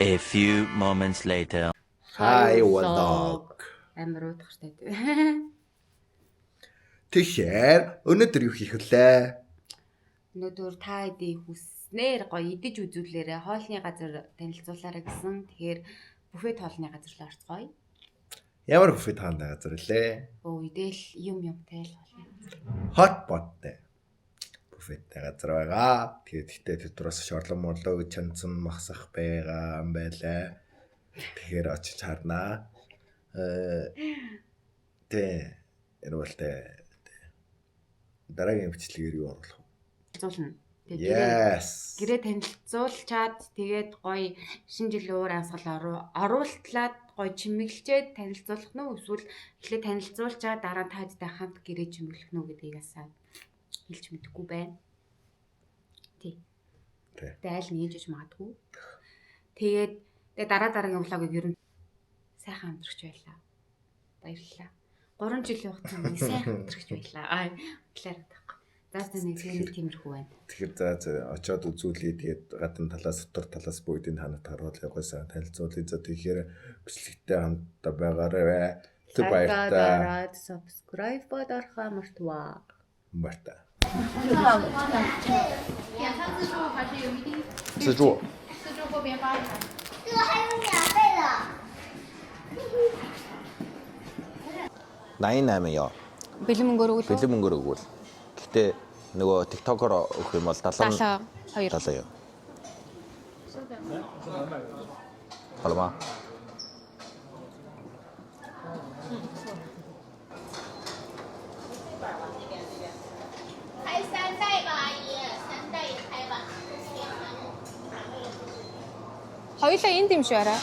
A few moments later. Hi vlog. Амар уудахтай. Тэгэхээр өнөөдөр юу хийх вүлээ? Өнөөдөр та хэдий хүснээр гоё идэж үзүүлээрэ хоолны газар танилцуулаарай гэсэн. Тэгэхээр буфет хоолны газар руу орцгоё. Ямар буфет хаантай газар вүлээ? Өө идэл юм юмтай л хоолны газар. Hot pot-тай буфеттэй газар байгаа. Тэгээд гэтээ тэр дураас шорлон морлоо гэж чанцсан махсах байгаа юм байлаа. Тэгэхээр очиж харнаа. Тэ эрвэлтэй. Дараагийн бичлэгээр юу оруулах вэ? Танилцуулна. Тэгээд гэрээ Yes. гэрээ танилцуулчаад тэгээд гоё шинэ жилийн уур амьсгал оруултлаад гоё чимэглчээд танилцуулах нь эсвэл эхлээд танилцуулчаад дараа нь та хэдтэй хамт гэрээ чимэглэх нь үү гэдгийг асаа хэлж мэдэхгүй байна. Тий. Тий. Тэгээд айл нь ээж иж магадгүй. Тэгээд тэгээд дараа дараагийн влогийг ер нь сайхан амьдрах байлаа. Баярлалаа. 3 жилийн хугацаанд нэг сайхан амьдрах байлаа. Аа талаар таахгүй. За за нэг тийм тиймэрхүү байна. Тэгэхээр за за очиод үзүүлье. Тэгээд гадна талаас дотор талаас бүгдийг танад харуулъя гойсан танилцуулъя. За тэгэхээр бичлэгтэй хамтдаа байгаарай. Түр баяртай. Дараад subscribe дарахаа мартваа. Баяртай. 点餐自助还是有一定自助。自助过边发一下。这个还有免费的。 88 ёо. Бэлэн мөнгөөр өгөл. Бэлэн мөнгөөр өгвөл. Гэхдээ нөгөө TikTok-оор өгөх юм бол 70 72. 70 ёо. 好了吗？开三袋吧，阿姨，三袋也开吧。 Хоёулаа энд юм шиг арай.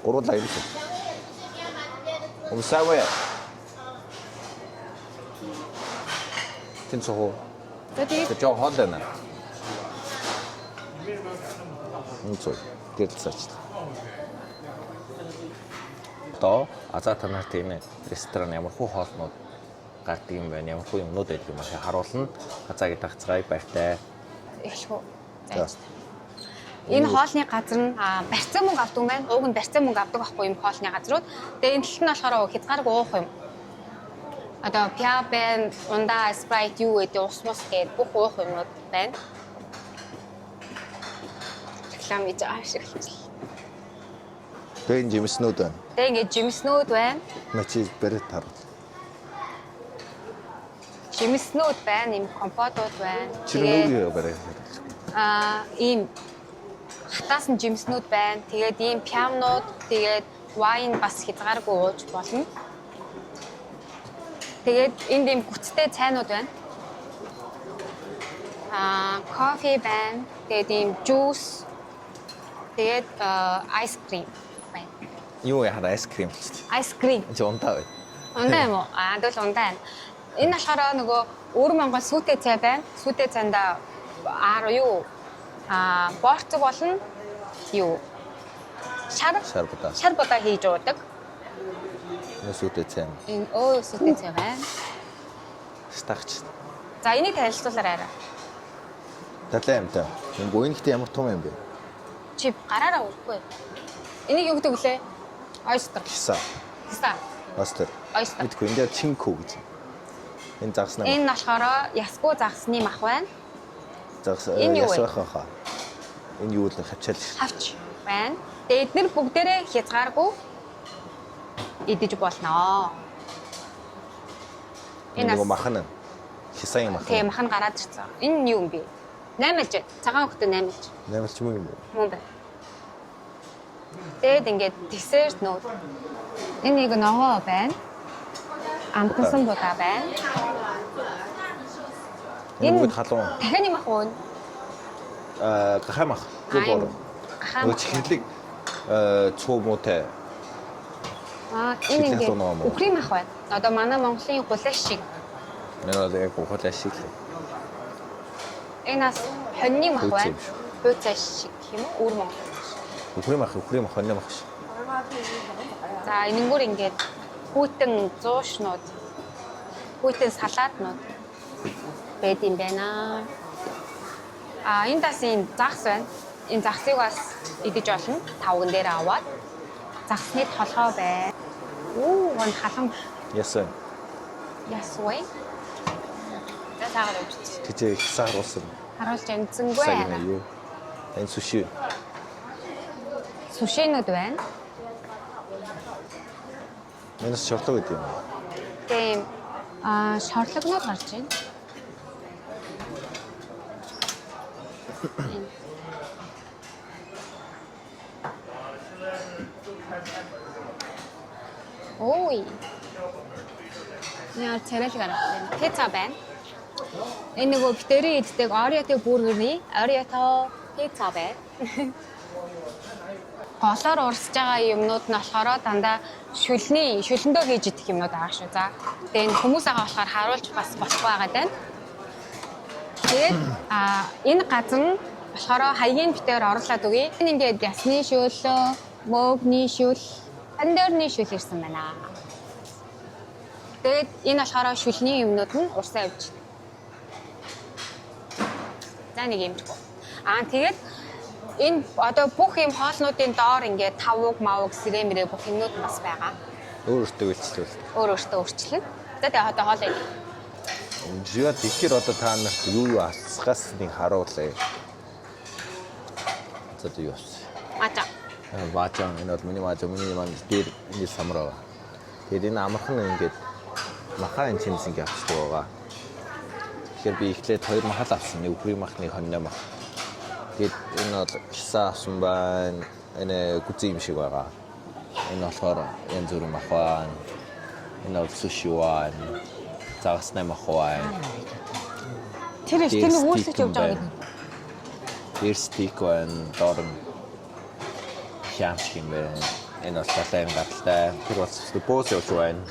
Гурлаа юм шиг. 我们三位。Тэн цохоо. За тэгээд Тэр жоо хоол байна. Энэ цоо. Гэрэлцээч. Одоо азаа та нарт энэ ресторан ямар хуу хоолнууд гардаг юм байна, ямар хуу юмнууд байдаг юм аа харуулна. Азаагийн тагцгаая баяртай. эхлэх үү? За. Энэ хоолны газар нь барьцаа мөнгө авдаг юм байна. Ууг нь барьцаа мөнгө авдаг байхгүй юм хоолны газрууд. Тэгээ энэ талд нь болохоор хязгааргүй уух юм. Одоо пиа байна, ундаа, спрайт юу гэдэг ус мус гээд бүх уух юмнууд байна. Реклам хийж байгаа шиг болчихлоо. Тэгээ энэ жимснүүд байна. Тэгээ ингээд жимснүүд байна. Мачи бариад харуул. Жимснүүд байна, ийм компотууд байна. Тэр нүг бариад харуул. Ийм хатаасан жимснүүд байна. Тэгээд ийм пиамнууд, тэгээд вайн бас хязгааргүй ууж болно. Тэгээд энд ийм гүцтэй цайнууд байна. Кофе байна. Тэгээд ийм juice. Тэгээд ice cream байна. Юу яхаа ice cream болчих. Ice cream. Энд чи ундаа байна. Ундаа юм уу? Тэгвэл ундаа байна. Энэ болохоор нөгөө өвөр Монгол сүүтэй цай байна. Сүүтэй цайндаа аар юу? Борцог болно. Юу? Шар Шар будаа. Шар будаа хийж уудаг. Энэ сүүтэй цай. Энэ өө сүүтэй цай байна. Стагч. За энийг танилцуулаарай арай. Далайн амтай. Энэ гуйн ихтэй ямар том юм бэ? Чи гараараа өрөхгүй. Энийг юу гэдэг вүлээ? Oyster. Киса. Киса. Остер. Oyster. Мэдгүй энэ дээр чинкү гэж. Энэ загснаа. Энэ болохоор ясгүй загсны мах байна. Загс Энэ юу вэ? ясвах хаа. Энэ юу л хавчаал ш. Хавч байна. Тэгээд эднэр бүгдээрээ хязгааргүй идэж болно. Энэ нөгөө мах нь. Хисагийн мах. Тийм мах нь гараад ирсэн. Энэ юу юм бэ? Наймылж. Цагаан хөхтө наймылж. Наймылч мөн юм уу? Мөн байна. Тэгээд ингээд десертнүүд. Энэ нэг ногоо байна. Амтсан будаа байна. Энэ бүгд халуун. Дахианы мах уу? Гахай мах. Зүг Аа, юм. бор. Гахай Нөгөө мах. чихэрлэг цуу муутай. Энэ чихэрлэг ингээд халуун ногоо мó. үхрийн мах байна. Одоо манай Монголын гулаш шиг. Энэ бол яг ухаал ашиг л. Энэ бас хоньны мах Хүйцээ байна. юм шүү. Хүйцээ шиг гэх юм уу? Үр Монгол. Үхрийн мах, үхрийн мах, хоньны мах ш. За энэнгүүр ингээд хүйтэн зуушнууд, хүйтэн салааднууд байд юм байна. Энд бас ийм загас байна. Энэ загсыг бас идэж болно. Тавган дээр аваад загсны толгой байна. Оо, гон халан Яасан. ясвэ. За саагаар өгч. Тэжээ их сааруулсан. Харуулж амжсангүй. Саг нэ юу? Энэ суши. Сушинууд байна. Энэс шорлог гэдэг юм. Тийм шорлогнууд гарч байна. Ой. Яа царайлаг гараад байна. Пицца байна. Энэ нөгөө битэрийн иддэг Oreo-тэй бургерний Oreo-то пицца байна. Голоор урсж байгаа юмнууд нь болохоор дандаа шүлний шүлэндөө хийж идэх юмнууд байгаа шүү. За. Тэгээ энэ хүмүүс байгаа болохоор харуулж бас болохгүй байгаа даа. Тэгээд энэ газар нь болохоор хаягийн битээр оруулаад өгье. Энэ ингээд ясны шүл, мөөгний шүл, пандорны шүл ирсэн байна. Тэгээд энэ болохоор шүлний юмнууд нь урсаа явж байна. За нэг юмчгүй. Тэгээд энэ одоо бүх юм хоолнуудын доор ингээд тавуг, мавуг, сэрэ мэрэ бүх юмнууд нь бас байгаа. Өөр өөртөө үйлчлүүл. Өөр өөртөө өөрчлөн. За тэгээ одоо хоол идэ. Жиа тэгэхээр одоо та нарт юу юу асгаас нэг харуулъя. За юу авсан? Мажа. Маажан энэ бол миний маажан миний маань дээр энэ самар байгаа. Тэгээд энэ амархан ингээд маха энэ чимс ингээд авчдаг байгаа. Тэгэхээр би эхлээд хоёр мах л авсан. Нэг үхрийн мах, нэг хоньной мах. Тэгээд энэ бол хисаа авсан байна. Энэ гүзэн юм шиг байгаа. Энэ болохоор янз бүрийн мах байна. Энэ бол суши байна. Загасны мах байна. Тэр их тэр нэг үүслэж явж байгаа гэдэг. Дээр стик байна. Доор нь хямч юм байна. Энэ бол далайн гадалтай. Тэр бол бууз явж байна.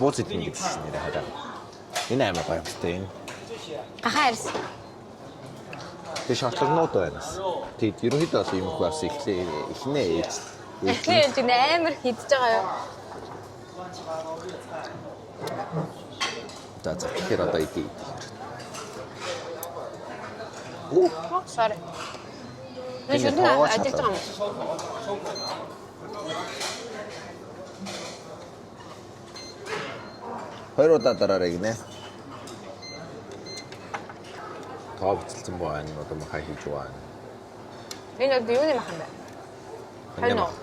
Бууз идэх гэж нэрээ хараа. Энэ амар гоё юмтай энэ. Гахаа ирсэн. Тэгээ шотлогнууд байна бас. Тэгээд ерөнхийдөө бол юм хүү авсан эхлээ эхнээ ээж. Эхлээ ээлж амар хидэж байгаа юу? За за тэгэхээр одоо идэ идэ. Оо, sorry. Би Энэ шүлэн тоогоо ажиллаж шалгаа. байгаа юм. Хоёр удаа дараарай гинэ. Тоо бицэлсэн байна. Одоо махаа хийж байна. Энэ одоо юуны мах юм бэ? Хоньной Хоньно. мах.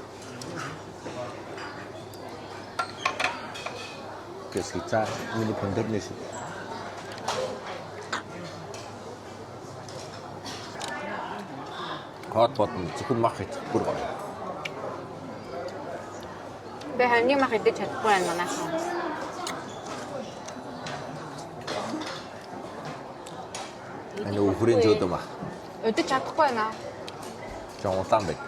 Гэс хицаа миний пондорны шив. Хот бодно зөвхөн мах идэх бүр гоё. Би хоньны мах идэж чадахгүй байна манайхан. Энэ өхрийн зөөдөө мах. Өдөж чадахгүй байна. Жон улаан байд.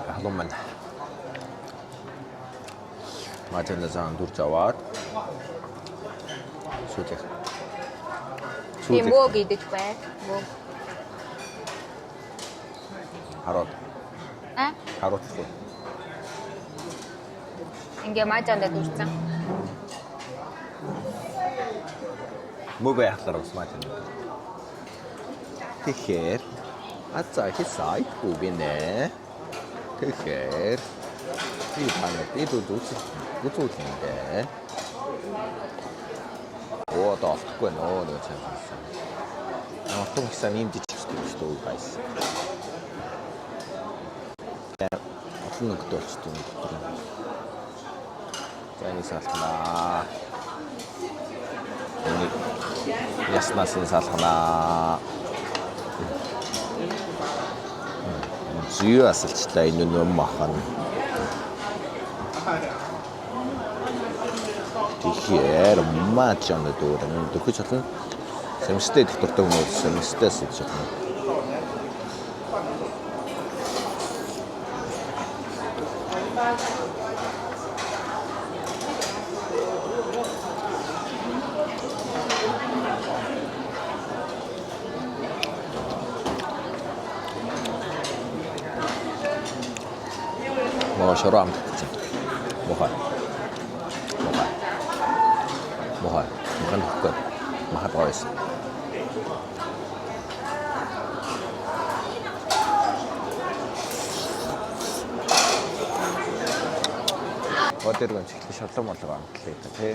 Халуун байна. Мажанда заан дүрж аваад сүүлэх. Би мөөг идэж бай. Мөөг. Хараад. А? Харуулахгүй. Ингээ мажанда дүрцэн. Мөг яхлаар бас мажанда. Тэгэхээр азаа хийсайгүй гинэ. Тэгэхээр би танад идүүд үзүүлнэ. Оо одоо олдохгүй нөө нэг цай болсон. Отон гэсэн ийм жижиг шүү дээ guys. Олон өнгөтэй болчтой юм дотор. За энийг салхнаа. Энийг яснаас нь салхнаа. Зүү асалчлаа энэ нөм махан. Тэгэхээр маачанд дүүрэн дөхөж чадна. Сэмстэй идэх дуртай хүмүүс сэмстэй идэж чадна. Шороо амтчихсан. Мухай. Мухай. Мухай. Мухан төгтөө. Махад гоёс. Өдөр гон чихлээ шорлог молог амтлаа да тий.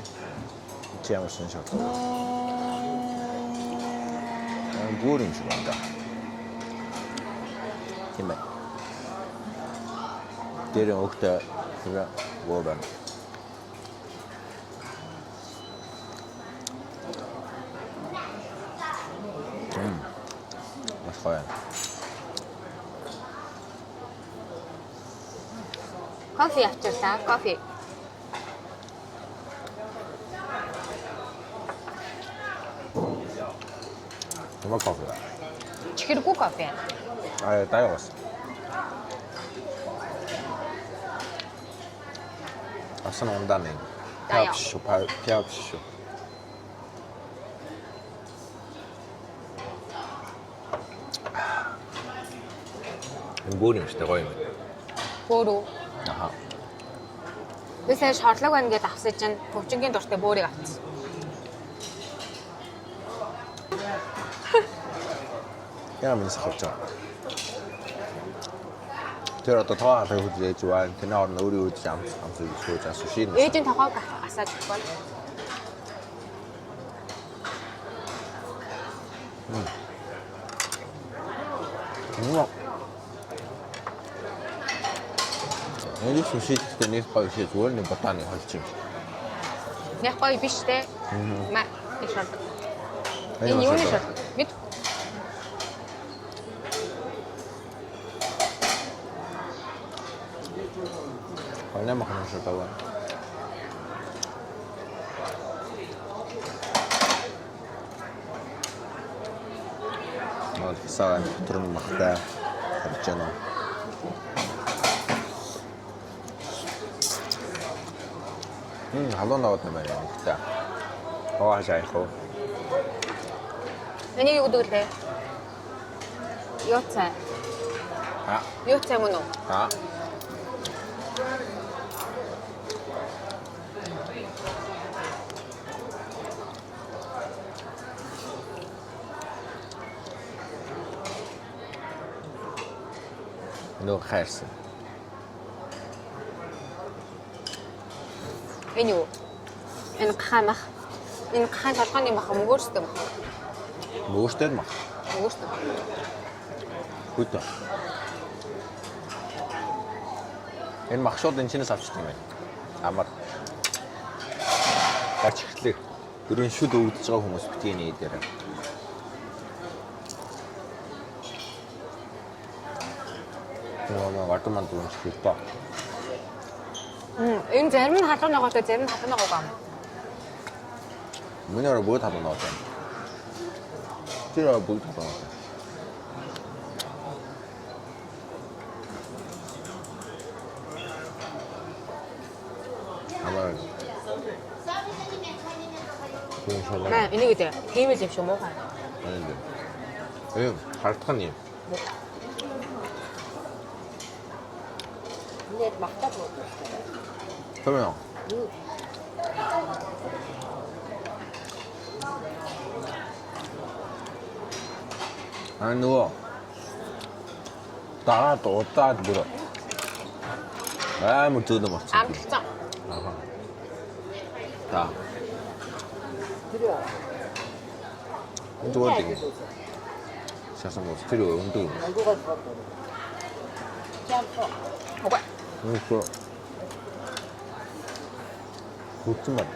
Чи ямар сэн шорлог. Аа бүр юм шиг байна да. Тийм ээ. Тэр өгтө тэр гоо байна. Маш гоё. Кофе авчирлаа. Кофе. Ямар кофе вэ? Чихэргүй кофе. Аа дайгаас. Асан ундаа нэг. Даяа. Пяпш, пяпш. Энэ бүр юм шүү дээ гоё юм. Бөөрөө. Аха. Би сая шорлог байна гэдээ авсан чинь хөгжингийн дуртай бөөрийг авчихсан. Яа минь сахарч байгаа. Тэр одоо тоо халах хөдөлж ээж байна. Тэрний орно өөрийн үдж амс амс сууж асуу шин. Ээж нь тохойг асааж өгөх бол. Мм. Энэ суши гэхдээ нэг гоё шээ зүгээр нэг ботаны холч юм. Яг гоё биш те. Ма энэ шорлог. Энэ юуны шорлог? Мэд. Манай махан шорлог байна. Мал хисаа дотор нь махтай харж байна. Халуун наваад юм байна нэгтэй. Хоо хаашаа явах вэ? Энийг юу гэдэг лээ? Юу цай? Аа. Юу цай мөн үү? Аа. Нөө хайрсан. Энэ юу? Энэ гахаа мах. Энэ гахаан толгойн мах мөгөөрсдөг мах. Мөгөөстэй мах. Мөгөөрсдөг. Хүйтэн. Энэ мах шууд энэ чинээс авчдаг юм байна. Амар. Гарч эхлэв. Дөрөв шүд өвдөж байгаа хүмүүс битгий нэ дээр. Нөгөө ватман дүүн шиг та. Энэ зарим нь халуун ногоотой, зарим нь халуун ногоогүй юм. Миний ороо бүгд халуун ногоотой. Тэр ороо бүгд халуун ногоотой. Амар. Маа энийг үдэ. Тийм л юм шиг муухай. Эм, хардах нь юм. Ингээд махтаад буудаг. Тийм үү? Аа нөгөө дараад удаад бүр амар зөөлөн болсон. Амталцсан. Аа. Та. Тэр зүгээр тийм. Шасан бол тэр өндөг. ангуугаар бод. Үгүй. Нүхөө. Хүтэн байна.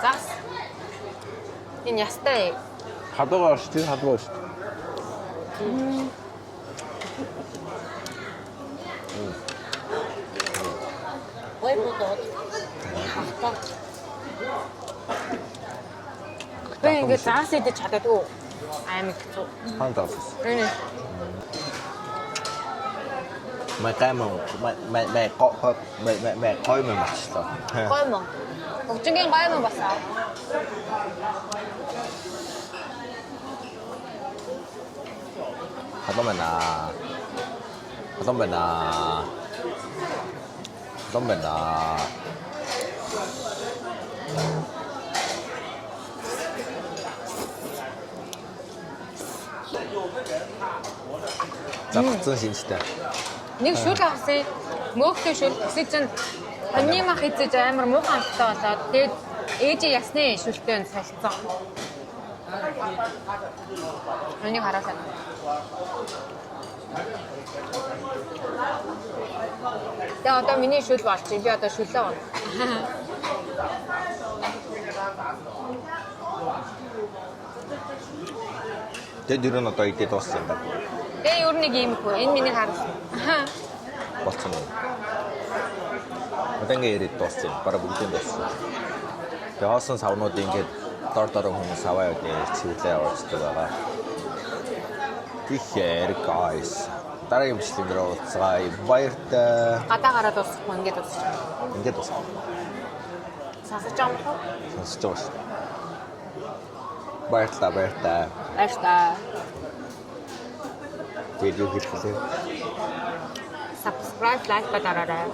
Загас. Энэ ястай. Хадуугаар ш тэр хадуугаар ш. Гой бодоод. Хахтаа. Би ингээд загас идэж чаддаггүй. Амар хэцүү. Хаан загас. Энэ Май гайман май май май гой май май май гой май болчихлоо. гой мөн. Хөгжингийн гой мөн бас аа. Халуун байна. Халуун байна. Халуун байна. За, гацсан шинжтэй. Нэг шүл авсан. Мөөхтэй шүл гэсэн чинь хоньны мах эзэж амар муухан амттай болоод тэгээд ээжээ ясны шүлтэй солилцсон. Энийг харуулаа. Тэгээ одоо миний шүл болчих. Би одоо шүлээ унаа. Тэгээд ер нь одоо идээ дууссан юм байна. Тэгээ ер нь нэг юм хөө. Энэ миний харуулсан. Болцсон юм. Одоо ингэ яриад дууссан юм. Бараг бүгдийн дууссан. Тэгээ хоосон савнууд ингээд дор дорон хүмүүс аваа яваад цэвэрлээ явуулцдаг байгаа. Тэгэхээр guys, дараагийн бичлэг дээр уулзъя. Баяртай. Гадаа гараад дуусахгүй ингээд дуусчих. Ингээд дуусна. Сонсож байгаа юм уу? Сонсож байгаа шүү дээ. Баярлалаа, баяртай. Баярлалаа. Тэгээд юу хэлэх вэ? Subscribe, like ба дараарай.